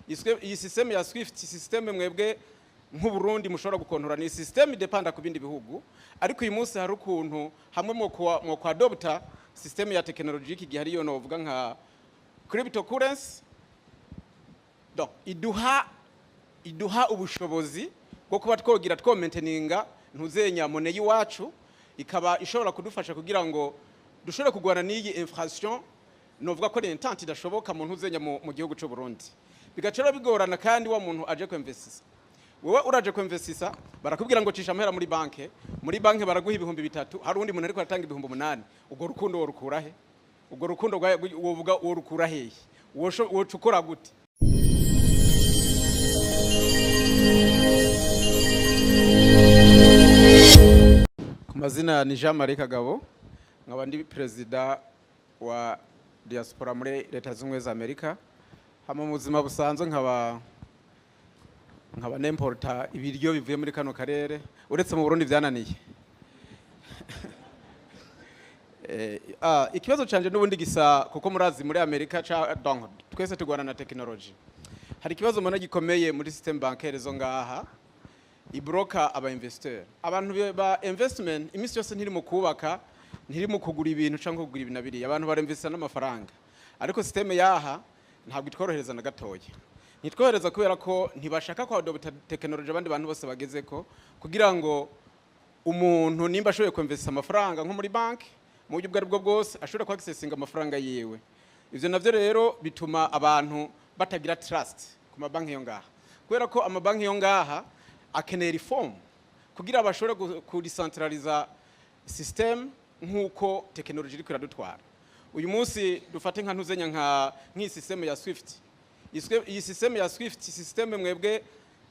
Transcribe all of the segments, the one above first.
Iyi système ya SWIFT, système mwebwe nk'Uburundi mushobora gukontora, ni système idepanda ku bindi bihugu. Ariko uyu munsi hari ukuntu hamwe mu kwa adopta système ya technologie iki gihe, ariyo novuga nka cryptocurrency. Donc iduha ubushobozi bwo kuba twogira twomainteninga ntuzenya monnaie y'iwacu, ikaba ishobora kudufasha kugira ngo dushobore kurwana n'iyi inflation novuga ko l'entente idashoboka mu ntuzenya mu gihugu cy'u Burundi. Bigaca rero bigorana. Kandi wa muntu aje kwinvestisa, wewe uraje kwinvestisa, barakubwira ngo cisha amahera muri banke, muri banke baraguha 3000, hari uwundi muntu ariko aratanga 8000. Ubwo rukundo worukura he? Ubwo rukundo wovuga worukura hehe? Woca ukora gute? Ku mazina ni Jean Marie Kagabo, nkaba ndi perezida wa diaspora muri Leta Zunze Ubumwe za Amerika. Hama mu buzima busanzwe nkaba nemporta ibiryo bivuye muri kano karere, uretse mu Burundi byananiye. Ikibazo canje n'ubundi gisa, kuko murazi muri Amerika donc twese turwana na technology. Hari ikibazo mbona gikomeye muri système bancaire zo ngaha, ibroka aba investeur, abantu ba investment. Iminsi yose ntiri mu kubaka, ntiri mu kugura ibintu cyangwa kugura ibintu na biriya, abantu barinvesta n'amafaranga. Ariko système yaha ntabwo itworohereza na gatoya. Ntitworohereza kubera ko ntibashaka ko adopta technology abandi bantu bose bageze ko, kugira ngo umuntu nimba ashoboye kwinvesta amafaranga nko muri banki, mu buryo ubwo aribwo bwose ashobora ku accessinga amafaranga yiwe. Ivyo navyo rero bituma abantu batagira trust ku mabanki yo ngaha, kubera ko amabanki yo ngaha akeneye reform kugira bashobore kudecentraliza system nk'uko technology iriko iradutwara uyu munsi. Dufate nka ntuzenya nk'iyi system ya SWIFT. Iyi system ya SWIFT, system mwebwe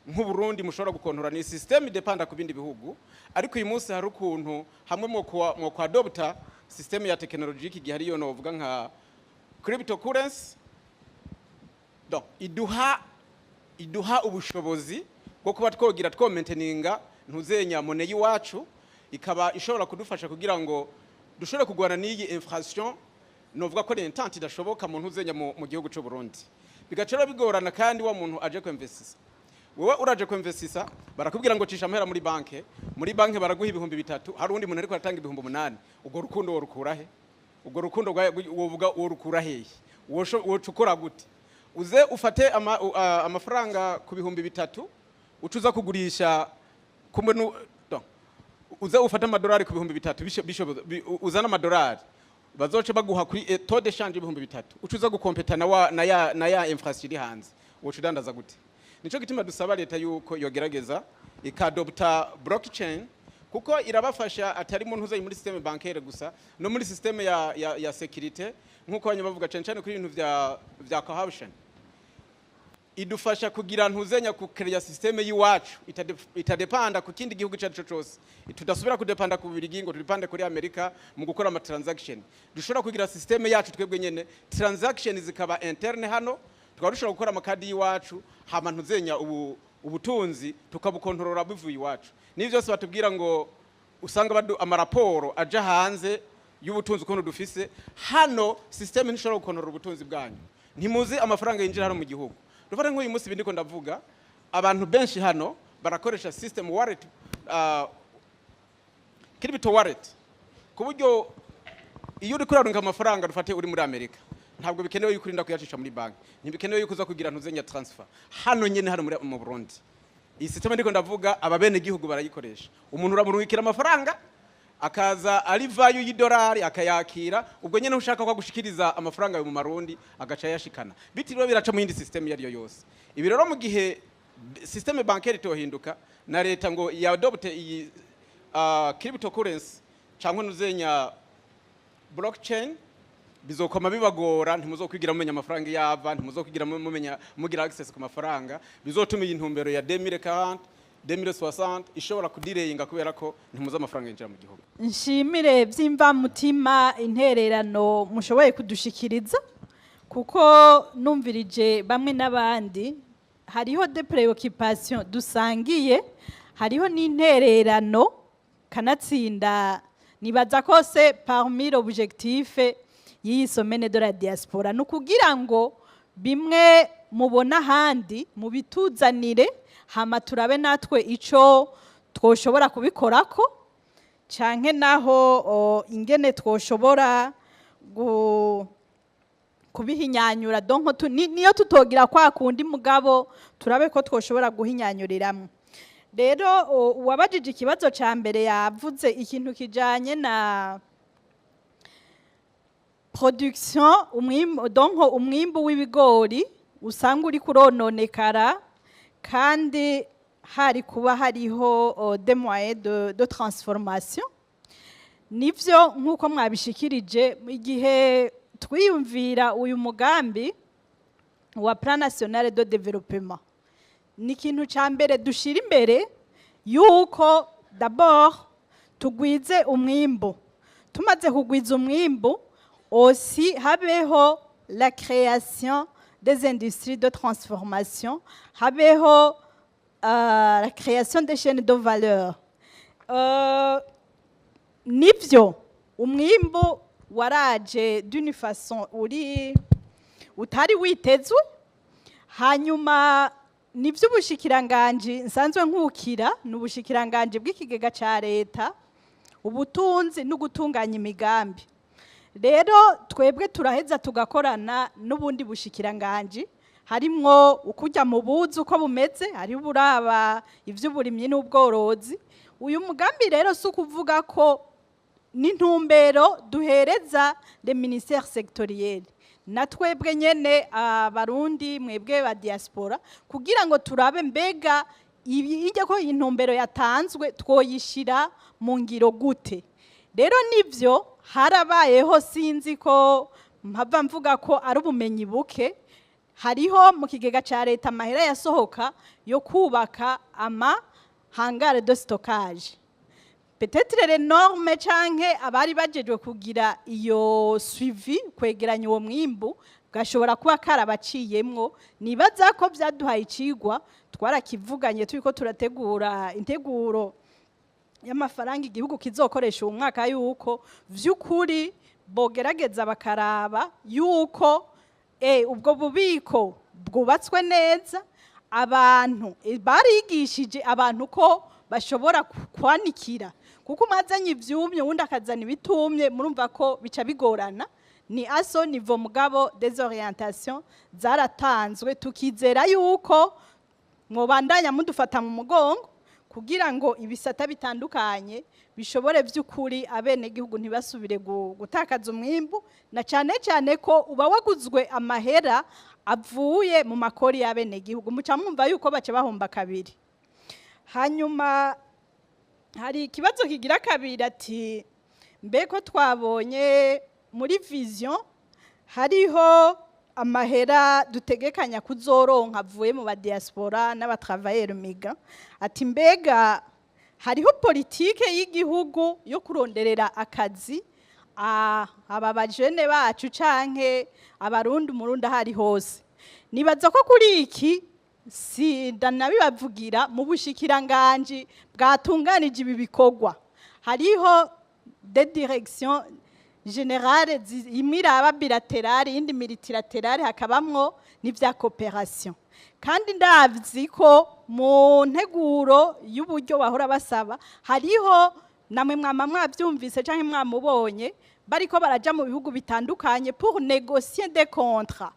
nk'Uburundi mushobora gukontora, ni système idepanda ku bindi bihugu. Ariko uyu munsi hari ukuntu hamwe mu kwa adopta système ya technologie iki gihe, ariyo novuga nka cryptocurrency. Donc iduha ubushobozi bwo kuba twogira twomainteninga ntuzenya monnaie y'iwacu, ikaba ishobora kudufasha kugira ngo dushobore kurwana n'iyi inflation novuga ko l'entente idashoboka mu ntuzenya mu gihugu cy'u Burundi. Bigaca rero bigorana. Kandi wa muntu aje kwinvestisa, wewe uraje kwinvestisa, barakubwira ngo cisha amahera muri banke, muri banke baraguha 3000, hari uwundi muntu ariko aratanga 8000. Ubwo rukundo worukura he? Ubwo rukundo wovuga worukura hehe? Woca ukora gute? Uze ufate amafaranga ku 3000, uca uza kugurisha kumwe nu donc, uze ufate amadolari ku 3000, uzane amadolari bazoce baguha kuri taux de change 3000, uca uza gukompeta na ya inflation iri hanze, woca udandaza gute? Nico gituma dusaba leta yuko yogerageza ikadopta blockchain, kuko irabafasha atari mu ntuze muri système bancaire gusa, no muri système ya sécurité, nkuko abanya bavuga cyane cyane kuri ibintu vya corruption. Idufasha kugira ntuzenya ku créer système y'iwacu itadepanda ku kindi gihugu icyo ari cyo cyose. Tudasubira kudepanda ku Bubiligi ngo tudepande kuri Amerika mu gukora ama transaction. Dushobora kugira système yacu twebwe nyene, transaction zikaba interne hano, tukaba dushobora gukora amakadi y'iwacu, hama ntuzenya ubu ubutunzi tukabukontorora bivuye iwacu. N'ibyo byose batubwira ngo usanga amaraporo aja hanze y'ubutunzi ukuntu dufise hano, système ntishobora gukontorora ubutunzi bwanyu. Ntimuzi amafaranga yinjira hano mu gihugu. Dufate nk'uyu munsi ndiko ndavuga, abantu benshi hano barakoresha system wallet, crypto wallet, ku buryo iyo uri kurarunga amafaranga, dufate uri muri Amerika, ntabwo bikenewe yuko urinda kuyacisha muri banki, ntibikenewe yuko uza kugira ntuzenya transfer. Hano nyene, hano mu Burundi, iyi system ndiko ndavuga ababene gihugu barayikoresha. Umuntu uramurungikira amafaranga akaza ari value y'idolari, akayakira ubwo nyene. Ushaka ko agushikiriza amafaranga mu marundi, agaca yashikana, bitiriwe biraca mu yindi system iyo ariyo yose. Ibi rero, mu gihe système bancaire itohinduka na leta ngo yadopte iyi cryptocurrency cyangwa nuzenya blockchain, bizokoma bibagora. Ntimuzokwigira mumenya amafaranga yava, ntimuzokwigira mumenya mugira access ku mafaranga. Bizotuma iyi ntumbero ya 2040, 2060 ishobora kudireyinga, kubera ko ntimuzi amafaranga yinjira mu gihugu. Nshimire by'imvamutima intererano mushoboye kudushikiriza, kuko numvirije bamwe n'abandi, hariho des préoccupations dusangiye, hariho n'intererano. Kanatsinda nibaza ko c'est parmi l'objectif y'iyi semaine de la diaspora ni ukugira ngo bimwe mubona ahandi mubituzanire, hama turabe natwe ico twoshobora kubikorako, canke naho ingene twoshobora kubihinyanyura. Donc niyo tutogira kwa kundi, mugabo turabe ko twoshobora guhinyanyuriramwo. Rero uwabajije ikibazo ca mbere yavuze ikintu kijanye na production, umwimbu, donc umwimbu w'ibigori usanga uri kurononekara kandi hari kuba hariho des moyens de transformation. Nivyo, nk'uko mwabishikirije, igihe twiyumvira uyu mugambi wa Plan National de Développement, ni ikintu cya mbere dushira imbere yuko d'abord tugwize umwimbu. Tumaze kugwiza umwimbu, aussi habeho la création des industries de transformation, habeho la création des chaînes de valeur. Nivyo, umwimbu waraje d'une façon uri utari witezwe. Hanyuma nivyo, ubushikiranganji nsanzwe nkukira ni ubushikiranganji bw'ikigega ca leta, ubutunzi no gutunganya imigambi. Rero twebwe turaheza tugakorana n'ubundi bushikiranganji, harimwo ukujya mu buzi uko bumeze, hariho uburaba ivy'uburimyi n'ubworozi. Uyu mugambi rero si ukuvuga ko n'intumbero duhereza les ministères sectoriels na twebwe nyene Abarundi, mwebwe ba diaspora, kugira ngo turabe mbega ibi ijya ko intumbero yatanzwe twoyishira mu ngiro gute. Rero nivyo, harabayeho, sinzi ko mpava mvuga ko ari ubumenyi buke, hariho mu kigega ca leta amahera yasohoka yo kubaka ama hangars de stockage. Peut-être les normes canke abari bajejwe kugira iyo suivi, kwegeranya uwo mwimbu, gashobora kuba karabaciyemwo. Nibaza ko vyaduhaye icigwa, twarakivuganye turiko turategura integuro y'amafaranga igihugu kizokoresha uwo mwaka, yuko vy'ukuri bogerageza bakaraba yuko ubwo bubiko bwubatswe neza. Abantu barigishije abantu ko bashobora kwanikira, kuko umazanye ivyumye uwundi akazana ibitumye, murumva ko bica bigorana. Ni à ce niveau, mugabo des orientations zaratanzwe, tukizera yuko mwobandanya mudufata mu mugongo kugira ngo ibisata bitandukanye bishobore by'ukuri abenegihugu ntibasubire gutakaza umwimbu, na cyane cyane ko uba waguzwe amahera avuye mu makori y'abenegihugu, muca mwumva yuko baca bahomba kabiri. Hanyuma hari ikibazo kigira kabiri, ati mbeko twabonye muri vision hariho amahera dutegekanya kuzoronka avuye mu ba diaspora n'aba travailleurs migrants, ati mbega hariho politike y'igihugu yo kuronderera akazi aba bajene bacu canke Abarundi, Umurundi ahari hose? Nibaza ko kuri iki si ndanabibavugira, mu bushikiranganji bwatunganije ibi bikorwa hariho des directions générales, imwe iraba bilatérale, iyindi multilatérale, hakabamwo n'ivya coopération. Kandi ndazi ko mu nteguro y'uburyo bahora basaba hariho, namwe mwama mwavyumvise canke mwamubonye, bariko baraja mu bihugu bitandukanye pour négocier des contrats,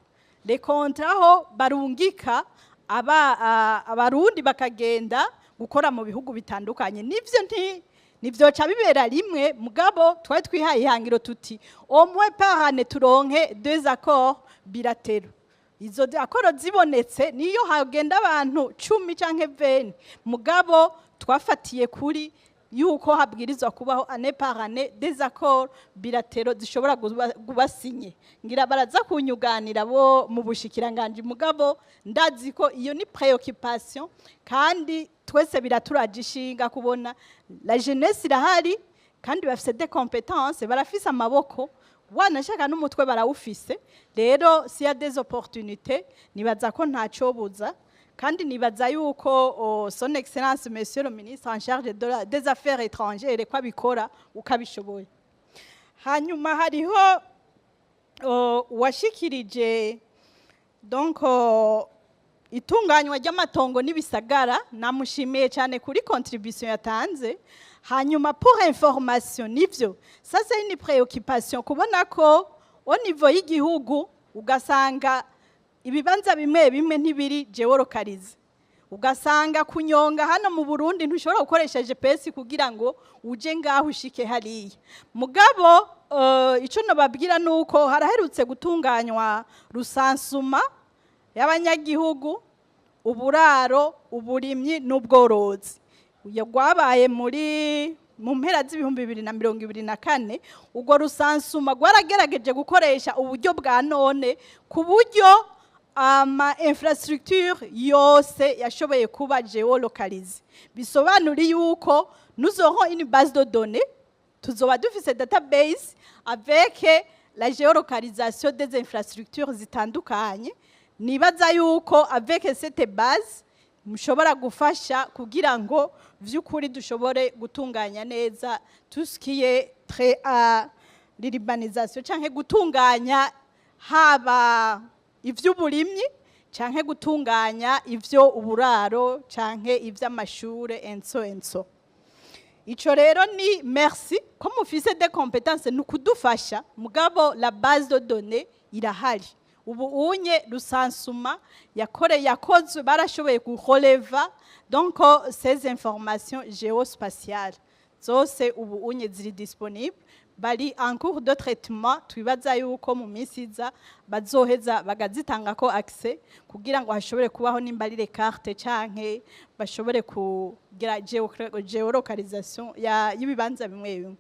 les contrats aho barungika Abarundi bakagenda gukora mu bihugu bitandukanye. Nivyo, ntivyoca bibera rimwe, mugabo twari twihaye ihangiro tuti au moins par année turonke deux accords bilatéraux. Izo accords zibonetse, niyo hagenda abantu 10 canke 20, mugabo twafatiye kuri yuko habwirizwa kubaho année par année des accords bilatéraux zishobora kuba signés. Ngira baraza kunyuganira bo mu bushikiranganji, mugabo ndazi ko iyo ni préoccupation kandi twese biraturaje ishinga kubona la jeunesse irahari kandi bafise des compétences, barafise amaboko, wanashaka n'umutwe barawufise. Rero s'il y a des opportunités, nibaza ko ntacobuza. Kandi nibaza yuko son excellence monsieur le ministre en charge des affaires étrangères ko abikora ukabishoboye. Hanyuma hariho uwashikirije Donc itunganywa ry'amatongo n'ibisagara, namushimiye cyane kuri contribution yatanze. Hanyuma, pour information, nivyo, ça c'est une préoccupation kubona ko au niveau y'igihugu ugasanga ibibanza bimwe bimwe ntibiri géolocalisé, ugasanga kunyonga hano mu Burundi ntushobora gukoresha GPS kugira ngo uje ngaho ushike hariya. Mugabo ico nobabwira nuko haraherutse gutunganywa recensement y'abanyagihugu, uburaro, uburimyi n'ubworozi. Uyo rwabaye mu mpera z'ibihumbi 2024. Urwo recensement rwaragerageje gukoresha uburyo bwa none ku buryo ama infrastructure yose yashoboye kuba géolocalisé. Bisobanura yuko nous aurons une base de données, tuzoba dufise database avec la géolocalisation des infrastructures zitandukanye. Nibaza yuko avec cette base mushobora gufasha kugira ngo vy'ukuri dushobore gutunganya neza tout ce qui est trait à l'urbanisation canke gutunganya haba ivy'uburimyi canke gutunganya ivyo uburaro canke ivy'amashure enso enso. Ico rero ni merci ko mufise des compétences, ni ukudufasha. Mugabo la base de données irahari ubu unye. Recensement yakore yakozwe, barashoboye kurelever donc ces informations géospatiales zose, ubu unye ziri disponible, bari en cours de traitement. Twibaza yuko mu minsi iza bazoheza bagazitanga ko accès kugira ngo hashobore kubaho nimba ari les cartes canke bashobore kugira géolocalisation ya y'ibibanza bimwe bimwe.